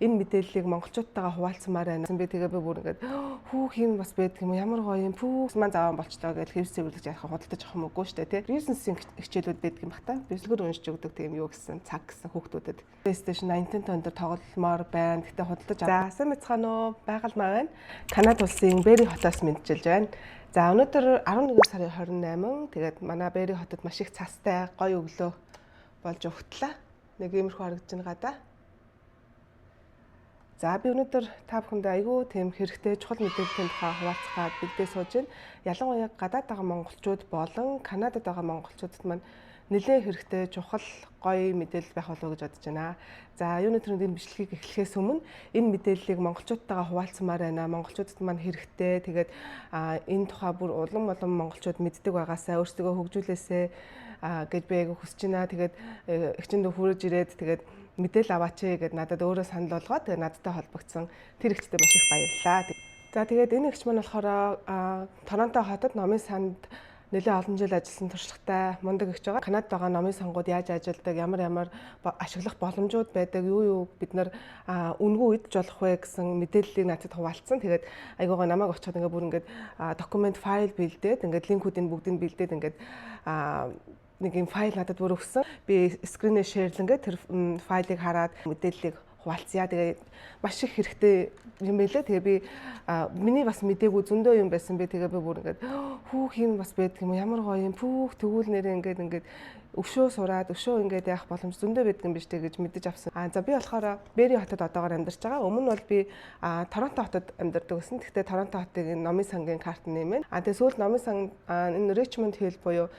Энэ мэдээллийг монголчуудтайгаа хуваалцмаар байна. Би тэгээ би бүр ингээд хүүх юм бас байдаг юм, ямар гоё юм, пүүх маань заваан болчлоо гэж хэвс цэвэрлэж яхаа худалдаж авах юм уугүй штэ тий. Recency хичээлүүд байдаг юм бах та. Бэлгэр уншиж өгдөг тийм юу гэсэн цаг гэсэн хүүхдүүдэд. PlayStation 19 тон дээр тогломоор байна. Гэтэ худалдаж. За, сайн мэцгаана уу? Байгаль маа байна. Канада улсын Бери хотоос мэндчилж байна. За, өнөөдөр 11 сарын 28. Тэгээд манай Бери хотод маш их цастай гоё өглөө болж угтлаа. Нэг иймэрхүү харагдаж байна гадаа. За, би өнөөдөр та бүхэндээ айгүй тийм хэрэгтэй, чухал мэдээллийн тухай хуваалцах гад бэлдээ сууж байна. Ялангуяа гадаад байгаа монголчууд болон Канадад байгаа монголчуудад маань нэлээд хэрэгтэй, чухал, гоё мэдээлэл байх болов уу гэж бодож байна. За, юуны түрүүнд энэ бичлэгийг эхлэхээс өмнө энэ мэдээллийг монголчуудтайгаа хуваалцмаар байна. Монголчуудад маань хэрэгтэй. Тэгээд энэ тухай бүр улам улам монголчууд мэддэг байгаасаа, өөрсдөө хөгжүүлээсэй гэж би айгүй хүсэж байна. Тэгээд эгчэндээ хүрэж ирээд, тэгээд мэдээлэл аваач гээд надад өөрөө санал болгоод, тэгээд надтай холбогдсон тэр эгчтэй маш их баярлалаа. За, тэгээд энэ эгч маань болохоор Торонто хотод номын санд нэлээд олон жил ажилласан туршлагатай мундаг эгч байгаа. Канадад байгаа номын сангууд яаж ажилладаг, ямар ямар ашиглах боломжууд байдаг, юу юу бид нар үнэгүй идэж болох вэ гэсэн мэдээллийг надад хуваалцсан. Тэгээд айгуугаа намайг очиход ингээд бүр ингээд документ файл бэлдээд, ингээд линкүүдийн бүгдийг бэлдээд, ингээд нэг юм файл надад бүр өгсөн. Би screen ээ share лэнгээ тэр файлыг хараад мэдээллийг хуваалцъя. Тэгээ маш их хэрэгтэй юм байлээ. Тэгээ би миний бас мдээгүй зөндөө юм байсан би. Тэгээ би бүр ингээд хүүх юм бас байдаг юм, ямар гоё юм, пүүх, тэгвэл нэрээ ингээд өшөө сураад, өшөө ингээд явах боломж зөндөө байдаг юм биш үү гэж мэдэж авсан. А за, би болохоор Бери хотод одоогоор амьдарч байгаа. Өмнө нь бол би Торонто хотод амьдардаг гэсэн. Гэхдээ Торонто хотыг энэ номын сангийн карт нэмэн. А тэгээ сүүлд номын сан энэ Richmond Hill буюу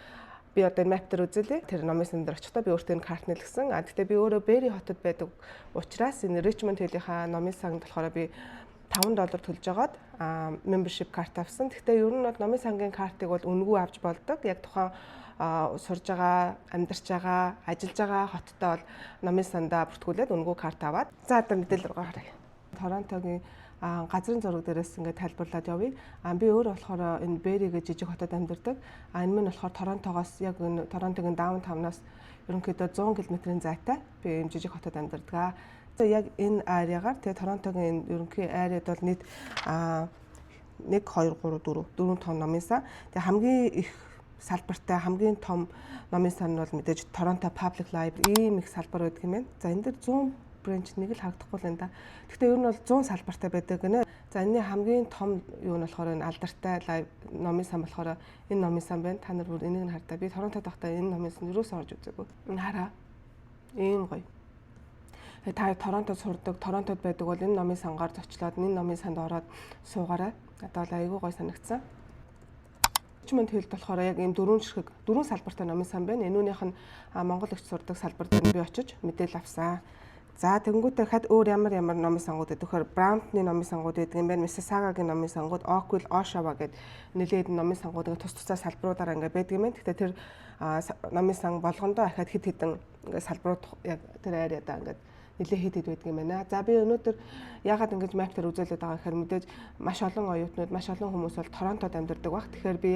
би одоо энэ map дээр үзэлээ. Тэр номын сан дээр очихдоо би өөртөө энэ карт нэлгэсэн. А гэхдээ би өөрөө Бери хотод байдаг учраас энэ Richmond Hill-ийнхаа номын санд болохоор би 5 доллар төлж жагаад membership карт авсан. Гэхдээ ер нь бол номын сангийн картыг бол үнэгүй авч болдог. Яг тухайн сурж байгаа, амьдарч байгаа, ажиллаж байгаа хоттой бол номын сандаа бүртгүүлээд үнэгүй карт аваад. За, одоо мэдээлэл рүү харъя. Торонтогийн газрын зураг дээрээс ингээд тайлбарлаад явъя. А би өөрөө болохоор энэ Бери гэж жижиг хотод амьдардаг. А энэ мань болохоор Торонтогоос, яг энэ Торонтогийн downtown-аас ерөнхийдөө 100 км-ийн зайтай би ийм жижиг хотод амьдардаг. За, яг энэ area гаар, тэгээ Торонтогийн энэ ерөнхий area д бол нийт 1 2 3 4 дөрвөн том номын сан. Тэгээ хамгийн их салбартай, хамгийн том номын сан нь бол мэдээж Торонто Public Library, ийм их салбар байдаг юм байна. За, энэ дэр 100 branch нэг л харагдахгүй л энэ да. Гэхдээ ер нь бол 100 салбартай байдаг гинэ. За, энэний хамгийн том юу нь болохоор энэ алдартай номын сан болохоор энэ номын сан байна. Та нар бүр энийг нь хардаа. Би Торонтод байхдаа энэ номын сан юусоо орж үзээгүй. Энэ хараа. Ийм гоё. Та Торонтод сурдаг, Торонтод байдаг бол энэ номын сангаар зочлоод энэ номын санд ороод суугаарай. Одоо бол айгүй гоё санагдсан. Richmond Hill болохоор яг ийм дөрвөн ширхэг, дөрвөн салбартай номын сан байна. Энүүнийх нь монгол эгч сурдаг салбар дээр би очиж мэдээлэл авсан. За, тэгэнгүүтээ хад өөр ямар ямар номын сангууд гэдэг вэхээр Brampton-ы номын сангууд байдаг юм байна. Mississauga-гийн номын сангууд, Oakville, Oshawa гэдэг нэлээд номын сангууд ингээд тус тусаа салбаруудаараа ингээд байдаг юм байна. Гэхдээ тэр номын сан болгондоо ахаад хэд хэдэн ингээд салбарууд яг тэр area даа ингээд нэлээ хэд хэд байдаг юм байна. За, би өнөөдөр яагаад ингэж map дээр үзүүлээд байгаа гэхээр мэдээж маш олон оюутнууд, маш олон хүмүүс бол Торонтод амьдардаг баг. Тэгэхээр би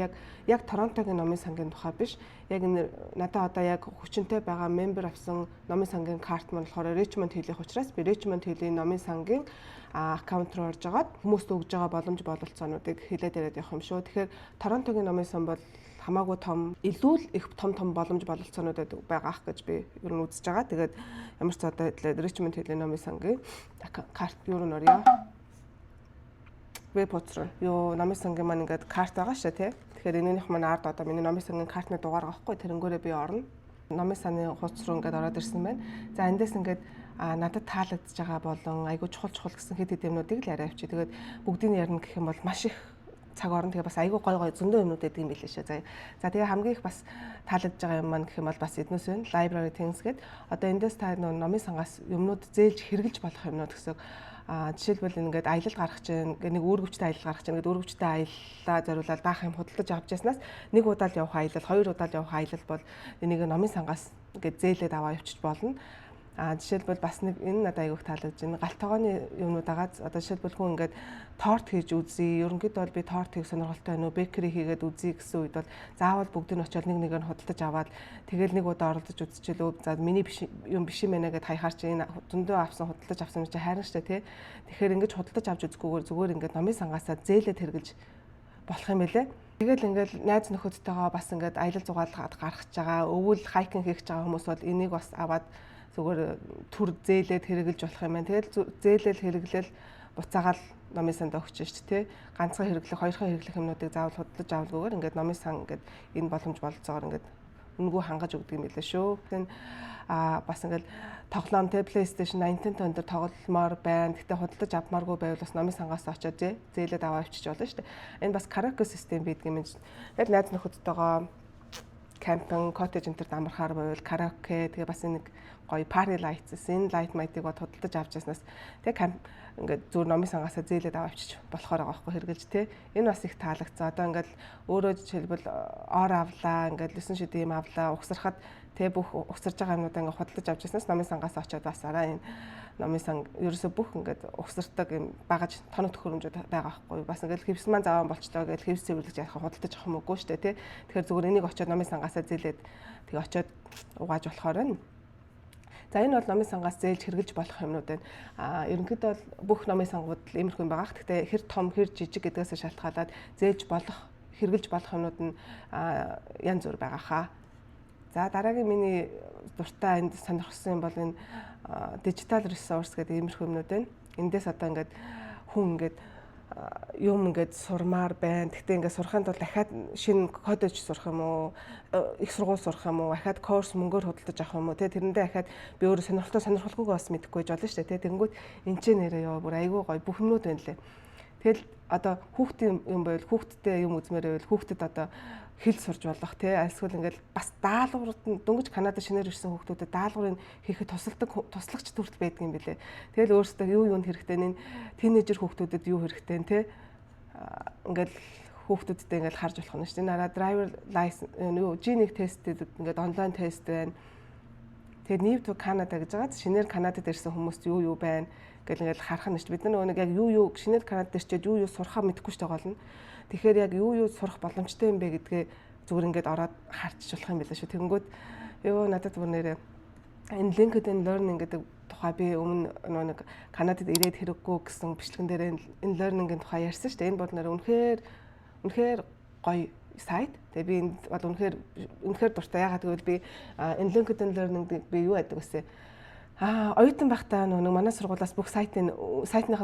яг Торонтогийн номын сангийн тухай биш. Яг энэ надад одоо яг хүчинтэй байгаа member авсан номын сангийн карт маань болохоор Richmond Hill-ийн учраас би Richmond Hill-ийн номын сангийн аккаунт руу орж агаад хүмүүст өгж байгаа боломж бололцоонуудыг хэлээд яриад явах юм шүү. Тэгэхээр Торонтогийн номын сан бол хамаагүй том, илүү л их том том боломж бололцоонууд байгаа ах гэж би ер нь үзэж байгаа. Тэгээд ямар ч одоо Richmond Hill-ийн номын сангийн карт юу руу нөрьё. Веб хуудас руу. Юу, номын сангийн маань ингээд карт байгаа шээ, тий. Тэгэхээр энэнийх маань ард одоо миний номын сангийн картны дугаар байгаа хгүй. Тэрнгүүрээ би орно. Номын саны хуудас руу ингээд ороод ирсэн байна. За, эндээс ингээд надад таалагдж байгаа болон айгүй чухал чухал гэсэн хэд хэд юмнуудыг л яриа авчи. Тэгээд бүгдийг нь ярина гэх юм бол маш их цаг орно. Тэгээ бас айгүй гой гой зөндөө юмнууд байдаг юм билээ шээ. За, тэгээ хамгийн их бас таалагдж байгаа юм маань гэх юм бол бас эднүс байна. Library things гэдэг. Одоо эндээс та нөө номын сангаас юмнууд зээлж хэрэгжилж болох юмнууд гэсэн. А жишээлбэл, ингээд аялал гаргах чинь, нэг үүргэвчтэй аялал гаргах чинь, ингээд үүргэвчтэй аяллаа зориулаад баах юм худалдаж авч яснаас нэг удаа л явах аялал, хоёр удаа л явах аялал бол энийг номын сангаас ингээд зээлээд аваа явчих болно. Жишээлбэл, бас нэг энэ надад айгүйх таалагдж байна. Гал тогооны юмнууд байгаа. Одоо жишээлбэл, хүн ингээд торт хийж үзье. Ерөнхийдөө бол би торт хийх сонирхолтой байна уу, bakery хийгээд үзье гэсэн үед бол заавал бүгдийг нь очиод нэг нэгээр нь худалдаж аваад, тэгэл нэг удаа оролдож үзчихэлөө. За, миний биш юм биш юм байна гэд хаяхаар чи энэ зөндөө авсан, худалдаж авсан юм чи хайрна штэ, тий. Тэгэхээр ингэж худалдаж авч үзэхгүйгээр зүгээр ингээд номын сангаасаа зээлээд хэрэгжилж болох юм байлээ. Тэгэл ингээл найз нөхөдтэйгоо бас ингээд аялал зугаалгаад гаргаж байгаа, өвөл hiking хийх гэж байгаа хүмүүс бол энийг бас аваад зүгээр төр зээлээд хэрэгжилж болох юм байна. Тэгэл зээлэл хэрэглээл буцаагаал номын санд өгч шít, тэ. Ганцхан хэрэглэх, хоёрхан хэрэглэх юмнуудыг заавал худалдаж авалгүйгээр ингээд номын сан ингээд энэ боломж бололцоогоор ингээд үнэгүй хангаж өгдөг юм билээ шүү. Тэн бас ингээд тоглоом, те, PlayStation, Nintendo энэ тогломоор байна. Гэтэ худалдаж авмааргүй байвал бас номын сангаас очиод зээлээд аваа авчиж болно шүү дээ. Энэ бас караоке систем байдаг юм. Тэгэл найз нөхөдтэйгоо camping, cottage энэ тэрд амархаар байвал караоке, тэгээ бас нэг гоё party lights, энэ light майтыг бод худалдаж авч яснаас тэгээ camp ингээд зүгээр номын сангаасаа зээлээд аваа авчиж болохоор байгаа байхгүй, хэрэгжилж, те. Энэ бас их таалагдсан. Одоо ингээд өөрөө жишээлбэл ор авлаа, ингээд 9 шид юм авлаа, угсрахад, те, бүх угсарж байгаа юмнуудаа ингээд худалдаж авч яснаас номын сангаас очиод бас араа энэ номын сан ерөөсө бүх ингээд угсардаг юм багаж тоног төхөөрөмжүүд байгаа байхгүй. Бас ингээд хевс маань заваан болчлоо гэж хевс цэвэрлэж яах, худалдаж авах юм үгүй шүү дээ, тий. Тэгэхээр зүгээр энийг очиод номын сангаасаа зээлээд тэгээ очиод угааж болохоор байна. За, энэ бол номын сангаас зээлж хэрэгжилж болох юмнууд байна. Ерөнхийдөө бол бүх номын сангууд л иймэрхүү юм байгаа. Гэхдээ хэр том, хэр жижиг гэдгээс шалтгаалаад зээлж болох, хэрэгжилж болох юмнууд нь янз бүр байгаа хаа. За, дараагийн миний дуртай, энд сонирхсан юм бол энэ digital resource гэдэг иймэрхүү юмнууд байна. Эндээс одоо ингээд хүн ингээд юм ингээд сурмаар байна. Гэхдээ ингээд сурахын тулд дахиад шинэ коллеж сурах юм уу, их сургууль сурах юм уу, дахиад course мөнгөөр худалдаж авах юм уу, тэ, тэрэндээ дахиад би өөрөө сонирхолтой, сонирхолгүйгээ бас мэдэхгүй байж болно шүү дээ, тэ. Тэнгүүт энэ ч нэрээ ёо, бүр айгүй гоё бүх юмнууд байна лээ. Тэгэл одоо хүүхдийн юм байвал, хүүхдтэй юм үзмээр байвал хүүхдэд одоо хэл сурж болох, тий, альсвал ингээл бас даалгаврууд нь дөнгөж Канада шинээр ирсэн хүүхдүүдэд даалгаврыг хийхэд тусалдаг туслагч төрөл байдаг юм билээ. Тэгэл өөрсдөө юу юунд хэрэгтэй, энэ тинейжер хүүхдүүдэд юу хэрэгтэй, тий, ингээл хүүхдүүдтэй ингээл харж болох нь шүү дээ. Нараа driver license юу G1 тестүүд, ингээд онлайн тест байна. Тэгээд New to Canada гэж байгаа. Шинээр Канадад ирсэн хүмүүст юу юу байна гэл ингээл харах нь шүү. Бид нар нөгөө нэг яг юу юу шинээр Канадад ирчээд юу юу сурахаа мэдэхгүй шүү дээ, гол нь. Тэгэхээр яг юу юу сурах боломжтой юм бэ гэдгээ зүгээр ингээд ороод харчих болох юм билээ шүү. Тэгэнгүүт ёо, надад бүр нэрээ энэ LinkedIn Learning гэдэг тухай би өмнө нөгөө нэг Канадад ирээд хэрэггүй гэсэн бичлэгэн дээр энэ learning-ийн тухай ярьсан шүү дээ. Энэ бол нэр үнэхээр үнэхээр гоё сайт. Тэгээ би энд бол үнэхээр үнэхээр дуртай. Ягаад гэвэл би энэ LinkedIn Learning би юу яадаг вэ? Оюутан байхдаа нөгөө манай сургуулиас бүх сайтных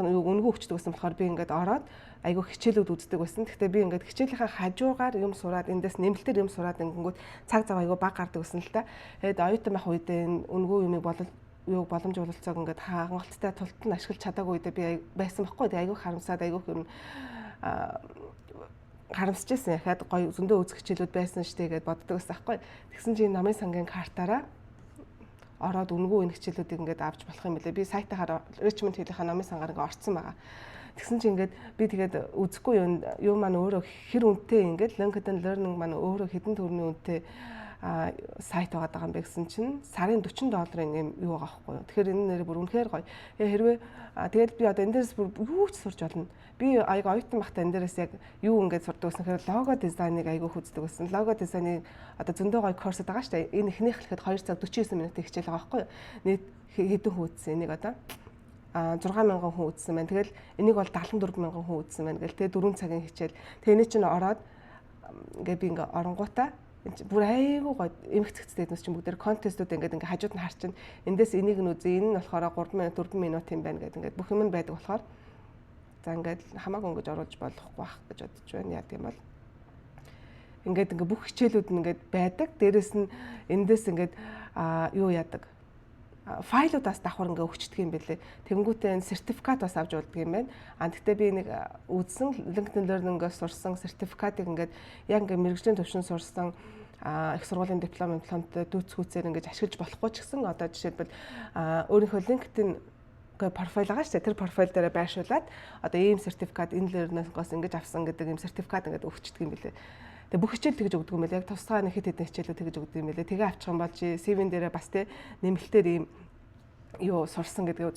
нь юу үнэгүй өгчдөг байсан болохоор би ингээд ороод айгүй хичээлүүд үздэг байсан. Гэхдээ би ингээд хичээлийнхаа хажуугаар юм сураад, эндээс нэмэлтээр юм сураад ингэнгүүт цаг зав айгүй бага гардаг байсан л та. Тэгээд оюутан байх үедээ энэ үнэгүй юмыг болол юу боломж бололцоог ингээд хангалттай тулт нь ашиглаж чадаагүй үедээ би байсан байхгүй. Тэгээд айгүй харамсаад, айгүй юм харамсаж байсан. Яхад гоё зөндөө үзэх хичээлүүд байсан штэ гэдээ боддог байсан байхгүй. Тэгсэн чинь номын сангийн картаараа ороод үнэгүй энэ хичээлүүдийг ингээд авч болох юм билээ. Би сайтаараа Richmond Hill-ийнхаа номын сангаар ингээд орцсон байгаа. Тэгсэн чинь ингээд би тэгээд үзэхгүй юм юу маань өөрөө хэр үнэтэй, ингээд LinkedIn Learning маань өөрөө хэдэн төгрөгийн үнэтэй сайт байгаа юм бэ гэсэн чинь сарын 40 долларын юм юу байгаа байхгүй юу. Тэгэхээр энэ нэр бүр үнэхээр гоё. Хэрвээ тэгэл би одоо энэ дээрс бүр юу ч сурч болно. Би аяг оюутан байхдаа энэ дээрээс яг юу ингээд сурдаг гэсэн хэрэг лого дизайныг айгүй үздэг байсан. Лого дизайныг одоо зөндөө гоё course байгаа шүү дээ. Энэ эхнийх хэлэхэд 2 цаг 49 минутын хичээл байгаа байхгүй юу. Нийт хэдэн хүн үзсэн энийг? Одоо 6000 хүн үзсэн байна. Тэгэл энийг бол 74 мянган хүн үзсэн байна гэл, тэгээ 4 цагийн хичээл. Тэгээ энэ чинь ороод ингээ би ингээ оронгуудаа бүр айгүй гоё эмх цэгцтэй эднес чинь бүгдээр contest үүд ингээд ингээ хажууд нь харчин, эндээс энийг нь үзье, энэ нь болохоор 3 минут, 4 минут юм байна гэдэг ингээд бүх юм нь байдаг болохоор за, ингээд хамаагүй ингэж оруулж болохгүй бах гэж бодож байна. Яа гэм бол ингээд ингээ бүх хичээлүүд нь ингээд байдаг. Дээрэс нь эндээс ингээд юу яадаг, файлуудаас давхар ингээ өгчдөг юм бэлээ. Тэнгүүтээ энэ сертификат бас авч болдго юм байна. Тэгтээ би нэг үзсэн, LinkedIn Learning-аас сурсан сертификатыг ингээд яг ингээ мэргэжлийн төвшин сурсан их сургуулийн дипломтой дүүцхүүцээр ингэж ашиглаж болохгүй ч гэсэн одоо жишээлбэл өөрийнхөө LinkedIn профайл байгаа шүү дээ. Тэр профайл дээр байршуулад одоо ийм сертификат энэ learning-оос ингэж авсан гэдэг ийм сертификат ингээд өгчдөг юм билээ. Тэгээ бүх хичээл тэгж өгдөг юм байл. Яг тусгай нэг хэд хэдэн хичээлүүд тэгж өгдөг юм байлээ. Тэгээ авчих юм бол чи CV-н дээрээ бас те нэмэлтээр ийм Юу сурсан гэдгээ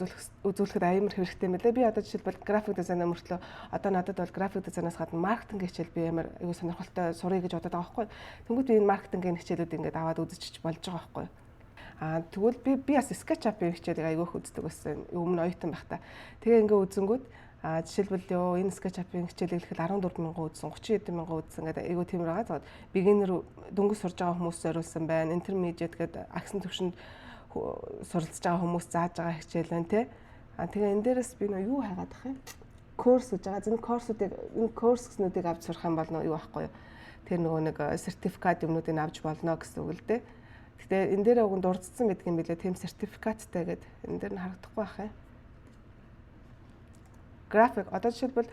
үзүүлэхэд амар хэрэгтэй юм лээ. Би одоо жишээлбэл graphic design мөртлөө одоо надад бол graphic design аас гадна маркетинг хичээл би амар аюу сонирхолтой суръя гэж бодоод байгаа байхгүй. Тэнгүүд би энэ маркетингийн хичээлүүд ингээд аваад үзчихэж болж байгаа байхгүй. Аа, тэгвэл би бас SketchUp-ын хичээлийг аягүй их үздэг байсан. Өмнө оюутан байхдаа. Тэгээ ингээ үзэнгүүд жишээлбэл ёо, энэ SketchUp-ын хичээлийг хэлэхэд 14 мянган үзсэн, 30 хэдэн мянган үзсэн гэдэг айгүй тиймэр байгаа. За, beginner, дөнгөж сурж байгаа хүмүүс зориулсан байна. Intermediate гэдэг агсан төвшөнд суралцж байгаа хүмүүс зааж байгаа хичээл байна те. А, тэгээ энэ дээрээс би нөө юу хайгаад ах юм? Course гэж байгаа. Энэ course уудыг, энэ course гэснүүдийг авч сурах юм бол нөө юу байхгүй юу? Тэр нөгөө нэг сертификат юмнуудыг авч болно гэсэн үг л дээ. Гэтэ энэ дээр уг нь дурдсан байдаг юм билээ. Тийм сертификаттай гэд энэ дээр нь харагдахгүй байх юм. График, одоо жишээлбэл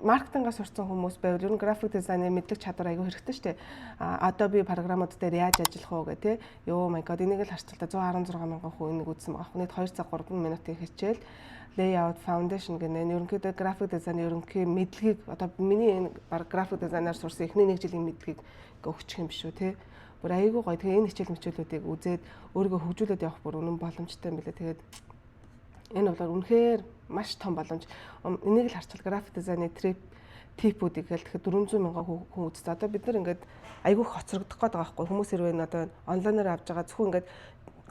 маркетингаа сурсан хүмүүс байвал ер нь graphic design ы мэдлэг чадвар аягүй хэрэгтэй шүү дээ. Adobe програмууд дээр яаж ажиллах уу гэх тээ. Yo my god, энийг л харчвал та 116 мянган хүн энийг үзсэн байгаа. Нийт 2 цаг 3 минутын хичээл, layout foundation гэнэ. Ерөнхийдөө graphic design ерөнхий мэдлэгийг, одоо миний энэ баг graphic design аар сурсан эхний нэг жилийн мэдлэгийг ингээ өгчих юм биш үү те. Бүр аягүй гоё. Тэгээ энэ хичээл мичээлүүдийг үзээд өөрийгөө хөгжүүлээд явах бүр үнэн боломжтой юм билээ. Тэгээд энэ бол үнэхээр маш том боломж. Энийг л харчвал graphic design ы trip tip үүдийг гээл тэгэхээр 400 мянган хүн үзсэн. Одоо бид нар ингээд айгүй хоцрогдох гээд байгаа байхгүй. Хүмүүс хэрвээ энэ одоо онлайнаар авч байгаа, зөвхөн ингээд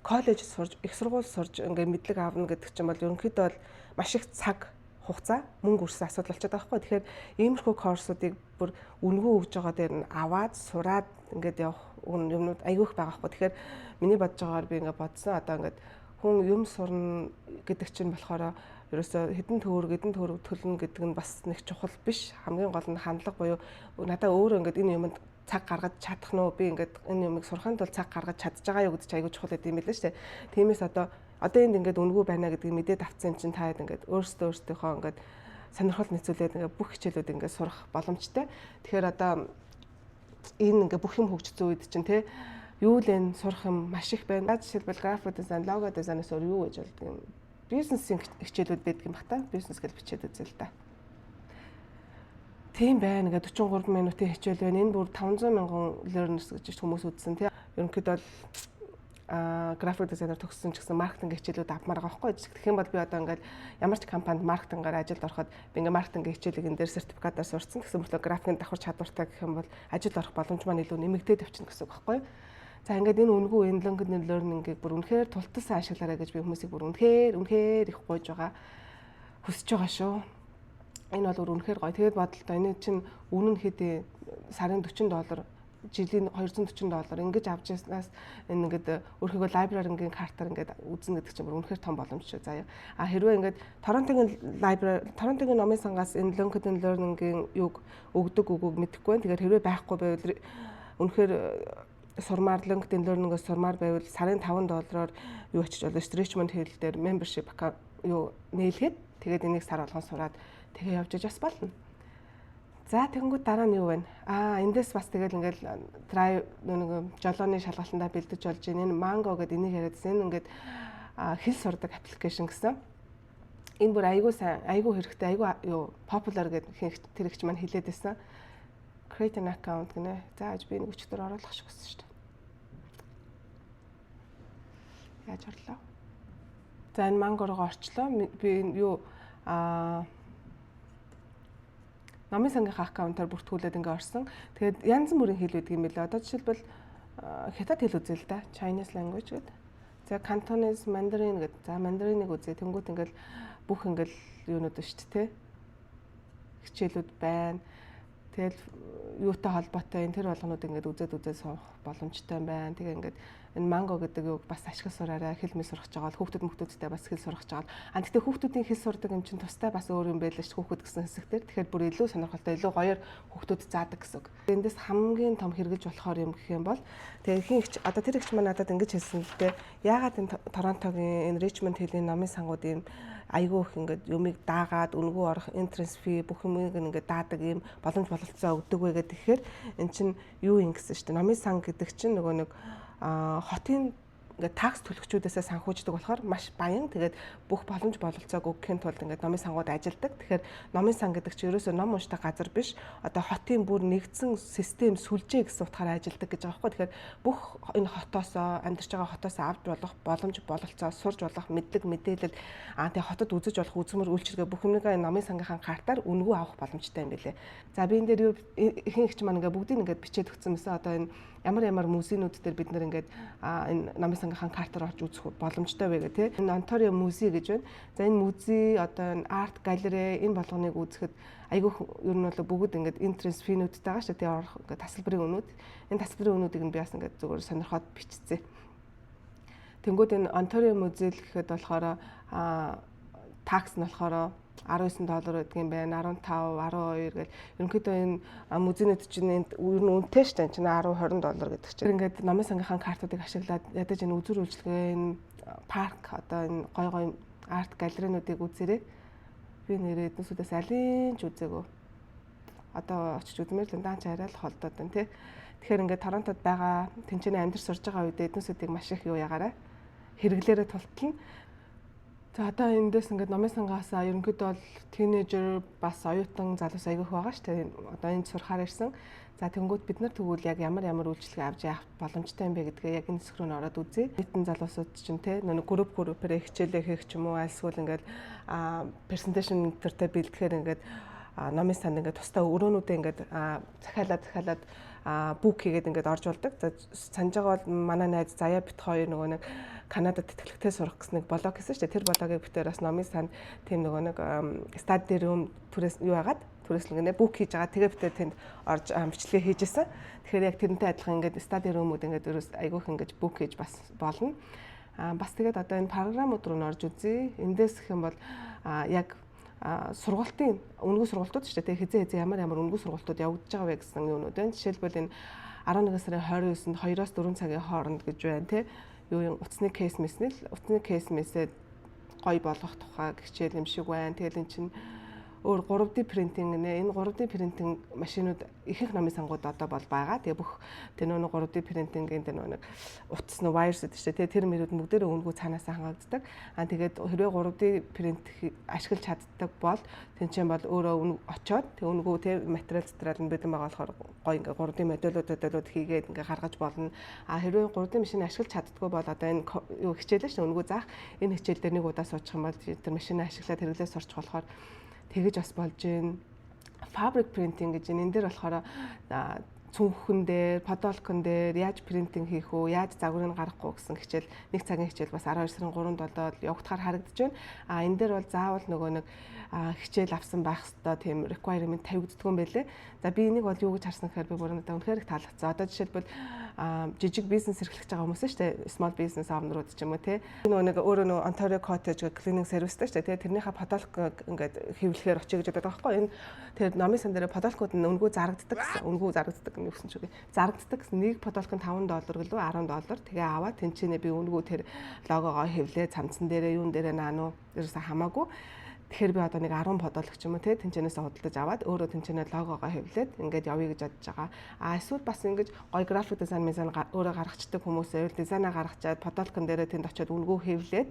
коллеж сурж, их сургууль сурж ингээд мэдлэг авна гэдэг чинь бол ерөнхийдөө бол маш их цаг хугацаа, мөнгө үрсэн асуудал болчиход байгаа байхгүй. Тэгэхээр иймэрхүү course уудыг бүр үнэгүй өгж байгаа дээр нь аваад сураад ингээд явах юмнууд айгүй их байгаа байхгүй. Тэгэхээр миний бодож байгаагаар, би ингээд бодсон. Одоо ингээд хүн юм сурна гэдэг чинь болохоор ерөөсөө хэдэн төгрөг төлнө гэдэг нь бас нэг чухал биш. Хамгийн гол нь хандлага буюу надаа өөрөө ингээд энэ юмд цаг гаргаж чадах нь уу? Би ингээд энэ юмыг сурахын тулд цаг гаргаж чадж байгаа юу гэдэг чинь аягүй чухал гэдэг юм билээ шүү дээ. Тиймээс одоо энд ингээд үнэгүй байна гэдгийг мэдээд авцсан юм чинь та ингээд өөрсдөө өөрсдийнхөө ингээд сонирхол нийцүүлээд ингээд бүх хичээлүүд ингээд сурах боломжтой. Тэгэхээр одоо энэ ингээд бүх юм хөгжсөн үед чинь те, юу л энэ сурах юм маш их байна. Жишээлбэл graphic design, logo design аас өөр юу гэж болдго юм. Бизнесийн хичээлүүд байдаг юм бах та. Бизнес гэж бичээд үзээ л да. Тийм байна. Ингээд 43 минутын хичээл байна. Энэ бүр 500 мянган learners гэж хүмүүс үзсэн тий. Ерөнхийдөө бол graphic designer төгссөн ч гэсэн маркетинг хичээлүүд авмаар байгаа байхгүй. Тэгэх юм бол би одоо ингээд ямар ч компанид маркетингаар ажилд ороход би ингээд маркетинг хичээлийг энэ дээр сертификатаар сурцсан гэсэн мөртлөө графикийн давхар чадвартай гэх юм бол ажилд орох боломж маань илүү нэмэгдээд явчихна гэсэн үг байхгүй. За, ингээд энэ үнэгүй энэ LinkedIn Learning-ийг бүр үнэхээр тулталсан ашиглаарай гэж би хүмүүсийг бүр үнэхээр үнэхээр их гуйж байгаа. Хүсэж байгаа шүү. Энэ бол үнэхээр гоё. Тэгээд бодлоо, энэ чинь үнэ нь хэд, сарын 40 доллар, жилийн 240 доллар ингэж авч яснаас энэ ингээд өөрхийгөө library-гийн картаар ингээд үзнэ гэдэг чинь бүр үнэхээр том боломж шүү, заяа. А хэрвээ ингээд Торонтогийн library, Торонтогийн номын сангаас энэ LinkedIn Learning-ийн юг өгдөг үгүйг мэдэхгүй байна. Тэгэхээр хэрвээ байхгүй байвал, үнэхээр сурмаар, LinkedIn Learning-ээс сурмаар байвал сарын 5 доллараар юу очиж болно шүү. Richmond Hill дээр membership account юу нээлгээд, тэгээд энийг сар болгон сураад тэгээ явж иж бас болно. За, тэгэнгүүт дараа нь юу вэ? Аа, эндээс бас тэгэл ингээл try нэг жолооны шалгалтандаа бэлдэж болж байна. Энэ Mango гэдэг энийг яриадсэн. Энэ ингээд хэл сурдаг application гэсэн. Энэ бүр айгүй сайн, айгүй хэрэгтэй, айгүй юу popular гэдэг тэр ихч маань хэлээд байсан. Create an account гинэ. За, би нэг өчтөр оруулах шиг гэсэн шүү дээ. Яаж орлоо? За, энэ Mango руу орчлоо. Би энэ юу номын сангийнхаа account аар бүртгүүлээд ингээ орсон. Тэгээд янз бүрийн хэл байдаг юм билээ. Одоо жишээлбэл хятад хэл үзье л да. Chinese language гэдэг. За, Cantonese, Mandarin гэдэг. За, Mandarin-ыг үзье. Тэнгүүт ингээл бүх ингээл юунууд шүү дээ, тэ. Хичээлүүд байна. Тэгэл юутай холбоотой энэ тэр болгонууд ингээд үзээд үзээд суух боломжтой юм байна. Тэгээ ингээд энэ Mango гэдэг юг бас ашиг сураарай. Хэл мэл сурах гэж байгаа бол хүүхдүүд мөхтүүдтэй бас хэл сурах гэж байгаа. А тэгтээ хүүхдүүдийн хэл сурдаг юм чинь тустай бас өөр юм байлаа шүү, хүүхэд гэсэн хэсэг дээр. Тэгэхээр бүр илүү сонирхолтой, илүү гоёор хүүхдүүд заадаг гэсэн үг. Эндээс хамгийн том хэрэгжилж болохоор юм гэх юм бол тэгээ хин ихч одоо тэр ихч маань надад ингэж хэлсэн л дээ. Яагаад энэ Торонтогийн энэ Richmond Hill-ийн номын сангууд ийм айгүй их ингээд юмыг даагаад, үнэгүй орох, entrance fee бүх юмыг ингээд даадаг ийм боломж бололцоо өгдөг вэ гэдэг. Тэгэхээр эн чинь юу юм гэсэн шүү дээ. Номын сан гэдэг чинь нөгөө нэг хотын Ингээд tax төлөгчүүдээсээ санхүүждэг болохоор маш баян. Тэгээд бүх боломж бололцоог өгөхийн тулд ингээд номын сангууд ажилдаг. Тэгэхээр номын сан гэдэг чинь ерөөсөө ном уншдаг газар биш. Одоо хотын бүр нэгдсэн систем, сүлжээ гэсэн утгаараа ажилдаг гэж байгаа байхгүй. Тэгэхээр бүх энэ хотоосоо, амьдарч байгаа хотоосоо авч болох боломж бололцоо, сурж болох мэдлэг, мэдээлэл, тэгээ хотод үзэж болох үзмэр, үйлчилгээ бүх юмныгаа энэ номын сангийнхаа картаар үнэгүй авах боломжтой юм билээ. За, би энэ дээр юу ихэнх их ч маань ингээд бүгдийг ингээд бичээд өгсөн юмсан. Одоо энэ ямар ямар музейнүүд дээр бид нар ингээд энэ номын сангийнхаа картаар орж үзэх боломжтой вэ гэх тээ. Энэ Онтарио музей гэж байна. За, энэ музей, одоо энэ art gallery, энэ болгоныг үзэхэд айгүйх ер нь бол бүгд ингээд entrance fee нүүдтэй байгаа шүү дээ. Орох ингээд тасалбарын үнүүд. Энэ тасалбарын үнүүдийг нь би бас ингээд зүгээр сонирхоод бичсэн. Тэнгүүд энэ Онтарио музей л гэхэд болохоор tax нь болохоор 19 доллар байдгийн байна. 15, 12 гэл ерөнхийдөө энэ музейнүүд чинь энд ер нь үнэтэй шүү дээ. Чинь 10, 20 доллар гэдэг чинь. Ингээд номын сангийнхаа картуудыг ашиглаад ядаж энэ үзүр үйлчилгээ, энэ парк, одоо энэ гой гой art gallery нуудыг үзээрэй. Би нэрээ эднүсүүдээс алин ч үзээгүй. Одоо очиж үзмээр л даанч арай л холдоод байна тий. Тэгэхээр ингээд Торонтод байгаа, тэнцэнэ амьдарч сурж байгаа үедээ эднүсүүдийг маш их юу ягаарай, хэрэглээрээ тултална. За, одоо эндээс ингээд номын сангаас ерөнхийдөө бол teenager, бас оюутан залуус айгүйх байгаа шүү дээ. Одоо энд сурахаар ирсэн. За, тэнгууд бид нар тэгвэл яг ямар ямар үйлчилгээ авч явах боломжтой юм бэ гэдгээ яг энэ хэсэг рүү н ороод үзье. Оюутан залуусууд чинь те нөө group group ээр хичээлээ хийх ч юм уу, альсгүй ингээд presentation төртэй бэлтгэхээр ингээд номын санд ингээд тусдаа өрөөнүүдээ ингээд захиалаад захиалаад book хийгээд ингээд орж болдог. За, санаж байгаа бол манай найз Заяа бит хоёр нөгөө нэг Канадад тэтгэлэгтэй сурах гэсэн нэг блог хийсэн шүү дээ. Тэр блогийг битээр бас номын санд тийм нөгөө нэг study room түрээс юу яагаад түрээслэн гинэ book хийж байгаа. Тэгээ битээр тэнд орж бичлэгээ хийж исэн. Тэгэхээр яг тэрнтэй адилхан ингээд study room үүд ингээд ерөөс айгүйх ингээд book хийж бас болно. Бас тэгээд одоо энэ програмууд руу н орж үзье. Эндээс гэх юм бол яг сургалтын үнэгүй сургалтууд шүү дээ. Хизээ хизээ ямар ямар үнэгүй сургалтууд явагдаж байгаа вэ гэсэн юунууд байна. Жишээлбэл, энэ 11 сарын 29-нд 2-оос 4 цагийн хооронд гэж байна те. Юу юм, утасны case мэсний л утасны case мэсээ гоё болгох тухай хичээл юм шиг байна. Тэгэл эн чинь өөр 3D printing нэ, энэ 3D printing машинууд ихэнх номын сангууд одоо бол байгаа. Тэгээ бүх тэр нөгөө 3D printing ийн тэр нөгөө нэг утас нөө wires гэдэг чинь тэр мөрүүд бүгдээрээ үнэгүй цаанаасаа хангагддаг. Аа, тэгээд хэрвээ 3D print ашиглаж чаддаг бол тэнцэн бол өөрөө очоод тэг үнэгүй тэ материал материал нь бэлэн байгаа болохоор гоё ингээ 3D модулууд модулууд хийгээд ингээ гаргаж болно. А хэрвээ 3D машин ашиглаж чаддгүй бол одоо энэ юу хичээлээ шүү, үнэгүй заах энэ хичээл дээр нэг удаа суучих юм бол тэр машинаа ашиглаад хэрэглээ сурч болохоор тэгэж бас болж гин. Fabric printing гэж энэ дээр болохоор цүнхэн дээр, подолкон дээр яаж printing хийх үү, яаж загварыг гаргах уу гэсэн хичээл, нэг цагийн хичээл бас 12 сарын 3-нд болоод явагдахаар харагдаж байна. А энэ дээр бол заавал нөгөө нэг хичээл авсан байх ёстой тийм requirement тавигддаг юм байлээ. За, би энийг бол юу гэж харсан гэхээр би бүр надад үнэхээр их таалагдсан. Одоо жишээлбэл, жижиг бизнес эрхлэж байгаа хүмүүс шүү дээ. Small business owner ууд ч юм уу те. Нөгөө нэг өөрөө нөгөө Ontario Cottage гэх cleaning service тэй шүү дээ. Тэрнийхээ подолк ингээд хэвлэхээр очие гэж боддог байхгүй. Энэ тэр номын сан дээр подолкууд нь үнэгүй зарагддаг гэсэн. Үнэгүй зарагддаг юм гэсэн чигээ. Зарагддаг гэсэн, нэг подолк нь 5 доллар гэлүү, 10 доллар. Тэгээ аваад тэнцэнэ би үнэгүй тэр логогоо хэвлээ, цамцан дээрээ, юун дээрээ наа нуу ерөөсө хамаагүй. Тэгэхээр би одоо нэг 10 подолк ч юм уу те тэнцэнээс худалдаж аваад өөрөө тэнцэнэ логогоо хэвлээд ингээд явъя гэж бодож байгаа. А эсвэл бас ингэж гоё graphic design дизайн өөрөө гаргацдаг хүмүүсээ дизайнаа гаргачаад подолкон дээрээ тэнд очиод үнэгүй хэвлээд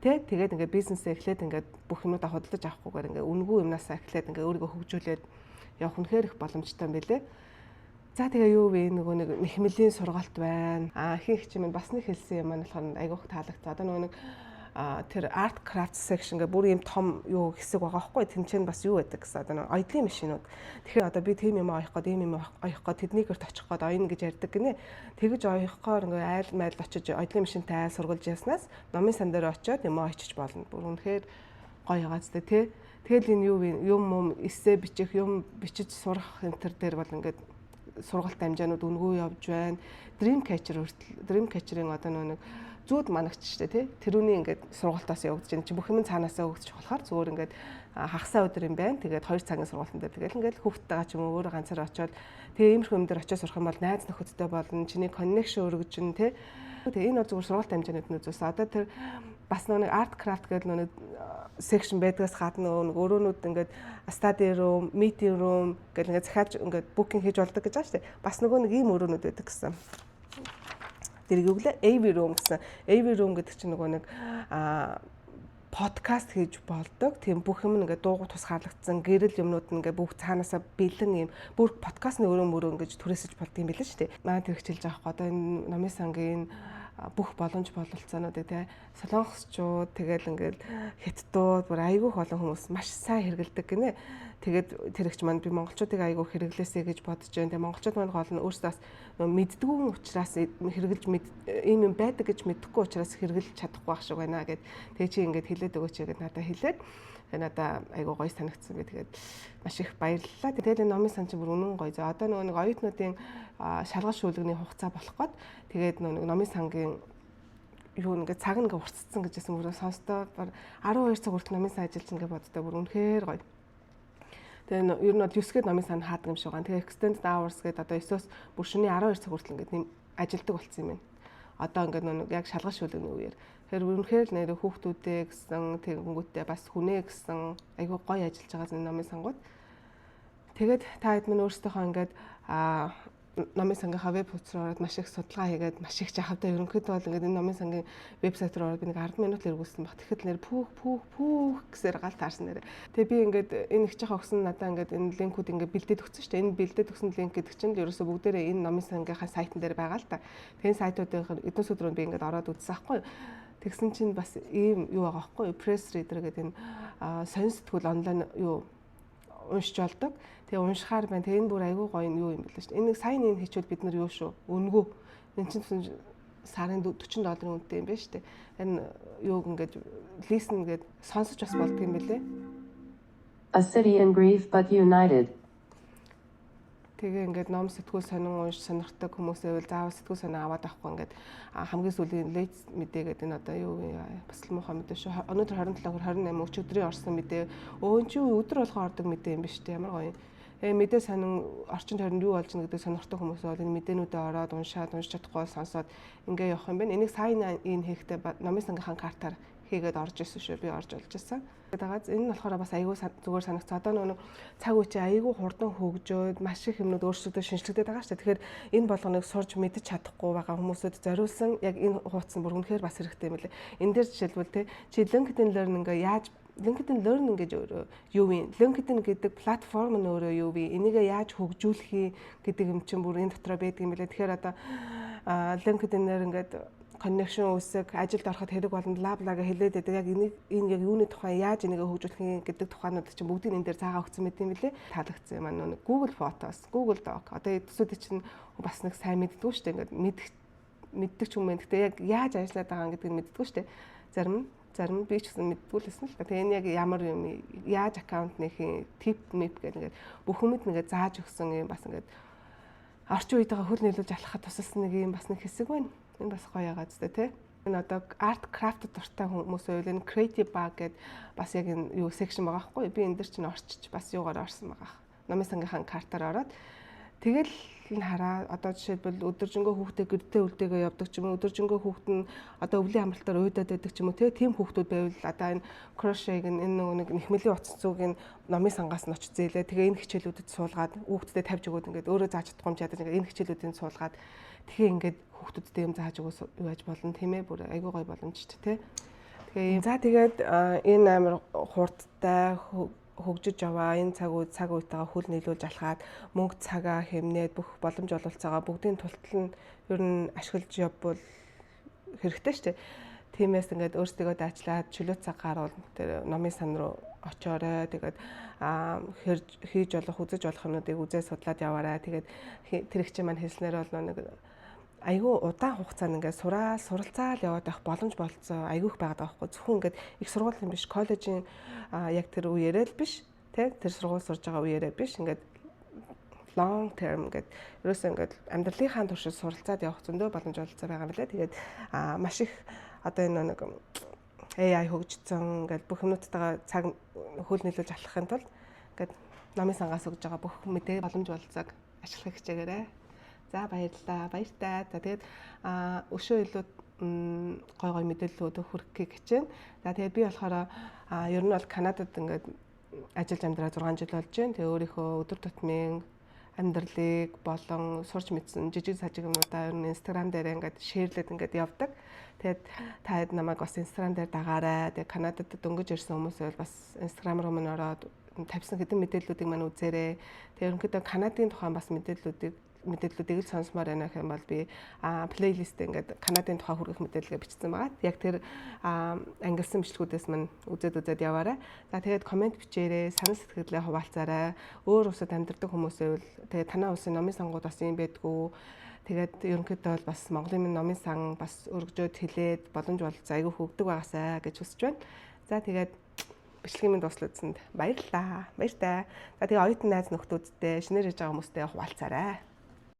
тэ тэгээд ингээд бизнесээ эхлээд ингээд бүх юмудаа худалдаж авахгүйгээр ингээд үнэгүй юмнасаа эхлээд ингээд өөрийгөө хөгжүүлээд явах үнэхээр их боломжтой юм билэ. За, тэгээ юу вэ, нөгөө нэг нэхмэлийн сургалт байна. А ихэнх чинь бас нэг хэлсэн юм маань болохоор айгүйх таалагдсан. Одоо нөгөө нэг тэр art craft section гэх бүр юм том юу хэсэг байгаа байхгүй, тэнцэн бас юу байдаг гэсэн, одоо нэг оёдлын машинууд. Тэгэхээр одоо би тийм юм оёх гээд, ийм юм оёх гээд, тэднийг өрт очих гээд оёно гэж ярьдаг гинэ. Тэгэж оёхгоор ингээ айл майл очиж оёдлын машинтай айл сургалж яснаас номын сан дээр очиод юм очиж болно. Бүр үнэхээр гоё яваац тэ. Тэгэл энэ юу юм юм эссе бичих, юм бичиж сурах энэ төр дээр бол ингээд сургалт дамжаанууд үнэгүй явж байна. Dreamcatcher хүртэл, Dreamcatcher-ийн одоо нэг зүүд манагч штэ тий. Тэрүүний ингээд сургалтаас явагдаж байна. Чи бүх юм цаанаасаа өгдөж болохоор зүгээр ингээд хагасаа өдөр юм байна. Тэгээд 2 цагийн сургалтын дээр тэгэл ингээд хүүхдтэйгээ ч юм уу өөрөө ганцаараа очиод, тэгээ иймэрхүү юм дээр очиод сурах юм бол найз нөхөдтэй болно. Чиний connection өргөжин тий. Тэгээ энэ бол зүгээр сургалт дамжаанууд нь үзүүлсэн. Одоо тэр бас нэг art craft гэдэг нэг section байдгаас гадна нэг өрөөнүүд ингээд study room, meeting room гэл ингээд захиалж ингээд booking хийж болдог гэж байгаа шүү дээ. Бас нөгөө нэг ийм өрөөнүүд байдаг гэсэн. Тэрийг юу гэлээ? AV Room гэсэн. AV Room гэдэг чинь нөгөө нэг подкаст хийж болдог. Тийм бүх юм ингээд дуугу тусгаарлагдсан гэрэл юмнууд ингээд бүх цаанаасаа бэлэн юм бүр подкастны өрөө мөрөө ингэж түрээсэж болдог юм билээ шүү дээ. Манай тэр хичээлж байгаа хгүй. Одоо энэ номын сангийн бүх боломж бололцоонуудыг те солонгосчууд, тэгэл ингээд хятадууд, бүр айгүйх олон хүмүүс маш сайн хэрэгэлдэг гинэ. Тэгээд тэр ихч маань би монголчуудыг айгүй хэрэглээсэй гэж бодож байна. Тэгээ монголчууд маань гол нь өөрсдөө бас мэддэггүй учраас хэрэгжилж, ийм юм байдаг гэж мэдэхгүй учраас хэрэглэж чадахгүй байх шиг байна гэд. Тэгээ чи ингээд хэлээд өгөөч гэд надад хэлээд, тэгээ надаа айгүй гоё санагдсан би. Тэгээд маш их баярлалаа. Тэгээд энэ номын сан чинь бүр үнэн гоё. За, одоо нөгөө нэг оюутнуудын шалгалт шүүлгэний хугацаа болох гээд, тэгээд нөгөө нэг номын сангийн юу ингээд цаг ингээ уртцсан гэжсэн, бүр сонстоо бар 12 цаг хүртэл номын сан ажиллаж ингээ боддоо, бүр үнэхээр гоё. Тэгээ ер нь бол 9-гээд номын сан хаадаг юм шиг байна. Тэгээ extended hours гэдэг одоо 9-оос бүр шөнийн 12 цаг хүртэл ингээд ажилдаг болсон юм байна. Одоо ингээд нэг яг шалгалт шүүлгэний үеэр. Тэгэхээр үнэхээр л нэр хүүхдүүдээ гэсэн, тэгэнгүүтээ бас хүнээ гэсэн айгүй гоё ажиллаж байгаа энэ номын сангууд. Тэгээд та хэд минь өөрсдийнхөө ингээд номын сангийнхаа веб хуудас руу ороод маш их судалгаа хийгээд, маш их жахавтай. Ерөнхийдөө бол ингээд энэ номын сангийн вебсайт руу ороод би нэг 10 минут л эргүүлсэн баг. Тэгэхэд нэр пүүх пүүх пүүх гэсээр гал таарсан нэрэ. Тэгээ би ингээд энэ их жахаа өгсөн, надаа ингээд энэ линкүүд ингээд бэлдээд өгсөн шүү дээ. Энэ бэлдээд өгсөн линк гэдэг чинь ерөөсө бүгдээрээ энэ номын сангийнхаа сайтн дээр байгаа л та. Тэгээ энэ сайтуудын эдгээр рүү би ингээд ороод үзсэн аахгүй юу. Тэгсэн чинь бас ийм юу байгаа аахгүй юу? Press reader гэдэг энэ сонин сэтгүүл онлайн юу уншиж болдог. Тэгээ уншихаар байна. Тэгээ энэ бүр айгүй гоё юу юм бэлээ шүү дээ. Энэ сайн энэ хийчихвэл бид нар юу шүү? Өнгөө. Энэ чинь сарын 40 долларын үнэтэй юм байна шүү дээ. Энэ юуг ингээд listen гээд сонсож бас болдог юм бэлээ. A city in grief but united. Тэгээ ингээд ном сэтгүүл сонин унш сонирхдаг хүмүүсээ бол заавал сэтгүүл сонин аваад авахгүй, ингээд хамгийн сүүлийн late мэдээ гэдэг энэ одоо юу бас л муухай мэдээ шүү. Өнөөдөр 27 28 өчигдрийн орсон мэдээ. Өө, эн чинь өдөр болгон ордог мэдээ юм биш үү? Ямар гоё. Тэгээ мэдээ сонин, орчин тойронд юу болж байна гэдэг сонирхдаг хүмүүс бол энэ мэдээнүүдээ ороод уншаад, уншиж чадахгүй сонсоод ингээ явах юм байна. Энийг сайн энэ хийхдээ номын сангийнхаа картаар хийгээд орж исэн шүү. Би орж олж ирсэн. Тэгээд энэ нь болохоор бас айгүй зүгээр санагцсан. Одоо нөгөө цаг үе чи айгүй хурдан хөгжөөд, маш их юмнууд өөрчлөгдөж, шинжлэгдээд байгаа шүү дээ. Тэгэхээр энэ болгоныг сурж мэдэж чадахгүй байгаа хүмүүсүүд зориулсан яг энэ хуудас нь бүр үнэхээр бас хэрэгтэй юм лээ. Энэ дээр жишээлбэл те чи LinkedIn Learning ингээ яаж, LinkedIn Learning гэж өөрөө юу юм? LinkedIn гэдэг платформ нь өөрөө юу вэ? Энийг яаж хөгжүүлэх юм гэдэг юм чинь бүр энэ дотроо байдаг юм билээ. Тэгэхээр одоо LinkedIn-ээр ингээд connection үүсэг, ажилд ороход хэрэг болно, бла бла гэж хэлээд байдаг. Яг энийг, энэ яг юуны тухай, яаж энийг хөгжүүлэх юм гэдэг тухайнууд чинь бүгдийг энэ дээр заагаа өгсөн мэт юм билээ. Таалагдсан юм аа нэг Google Photos, Google Doc. Одоо эдсүүд чинь бас нэг сайн мэддэггүй шүү дээ. Ингээд мэдэх мэддэг ч юм байна. Гэтэ яг яаж ажиллаад байгаа гэдгийг мэддэггүй шүү дээ. Зарим нь би ч гэсэн мэддэггүй л байсан л та. Тэгээ энэ яг ямар юм, яаж аккаунт нэх юм, tip mip гэдэг ингээд бүх юмд ингээд зааж өгсөн юм, бас ингээд орчин үетэйгээ хөл нийлүүлж алхахад тусалсан нэг юм бас нэг хэсэг байна. Энэ бас гоё яагаад зү тэ. Энэ одоо art craft дуртай хүмүүс байвал энэ creative bug гэдэг бас яг энэ юу section байгаа байхгүй. Би энэ дэр чинь орчиж бас юугаар орсон байгаа. Номын сангийнхаа картаар ороод тэгэл нь хараа. Одоо жишээлбэл өдөржингөө хүүхдээ гэртээ үлдээгээ явдаг ч юм уу, өдөржингөө хүүхэд нь одоо өвлийн амралтаар уйдаад байдаг ч юм уу, тийм хүүхдүүд байвал одоо энэ crochet-г, энэ нөгөө нэг нэхмэлийн утас зүүг номын сангаас нь очиж зээлээ. Тэгээ энэ хичээлүүдэд суулгаад, хүүхдэд тавьж өгөөд, ингээд өөрөө зааж чадахгүй юм чадаж ингээд энэ хичээлүүдийг суулгаад, тэгээ ингээд хүүхдүүдтэй юм зааж өгөө юу яаж болно, тийм ээ, бүр айгүй гоё боломжтой тий. Тэгээ за, тэгээд энэ амар хурдтай хөгжиж яваа энэ цаг үе цаг үетэйгээ хөл нийлүүлж алхаад, мөнгө цагаа хэмнээд, бүх боломж ололцоогоо бүгдийн тултал нь ер нь ашиглаж явбал хэрэгтэй шүү дээ. Тиймээс ингээд өөрсдийгөө даачлаад чөлөө цаг гаруул тэр номын сан руу очоорой. Тэгээд хийж болох, үзэж болох юмнуудыг үзээ судлаад яваарай. Тэгээд тэр их чинь маань хэлснээр бол нэг айгүй удаан хугацаанд ингээд сураа суралцаал яваад байх боломж болцоо айгүйх байгаад байгаа байхгүй. Зөвхөн ингээд их сургуулийн биш, коллежийн яг тэр үеэрээ л биш тий, тэр сургууль сурж байгаа үеэрээ биш, ингээд long term ингээд ерөөсөө ингээд амьдралынхаа туршид суралцаад явах зөндөө боломж болцоо байгаа юм лээ. Тэгээд маш их одоо энэ нэг AI хөгжсөн, ингээд бүх юмнуудтайгаа цаг хөл нийлүүлж алхахын тулд ингээд номын сангаас өгж байгаа бүх мэдээ, боломж болцоог ашиглахыг хичээгээрэй. За, баярлалаа. Баяртай. За, тэгээд өшөө илүү гой гой мэдээллүүд хүргэхийг хичээнэ. За, тэгээд би болохоор ер нь бол Канадад ингээд ажиллаж амьдраа 6 жил болж байна. Тэгээ өөрийнхөө өдөр тутмын амьдралыг болон сурч мэдсэн жижиг сажиг юмнуудаа ер нь Instagram дээр ингээд share лээд ингээд явдаг. Тэгээд та хэд намайг бас Instagram дээр дагаарай. Тэгээд Канадад дөнгөж ирсэн хүмүүс байвал бас Instagram руу минь ороод тавьсан хэдэн мэдээллүүдийг маань үзээрэй. Тэгээд ерөнхийдөө Канадын тухайн бас мэдээллүүдийг л сонсомоор байна гэх юм бол би playlist ингээд Канадын тухай хүргэх мэдээлэлгээ бичсэн байгаа. Яг тэр ангилсан бичлэгүүдээс мань үзээд үзээд яваарай. За, тэгээд comment бичээрэй, санал сэтгэлдээ хуваалцаарай. Өөр улсад амьдардаг хүмүүс байвал, тэгээд танай улсын номын сангууд бас юм байдгүй. Тэгээд ерөнхийдөө бол бас Монголын минь номын сан бас өргөжөөд хэлээд боломж бол айгүй хөгдөг байгаасай гэж хүсэж байна. За, тэгээд бичлэгийн минь дуслагдсанд баярлалаа. Баяртай. За, тэгээ оюутан найз нөхдүүдтэй, шинээр ирж байгаа хүмүүстэй хуваалцаарай.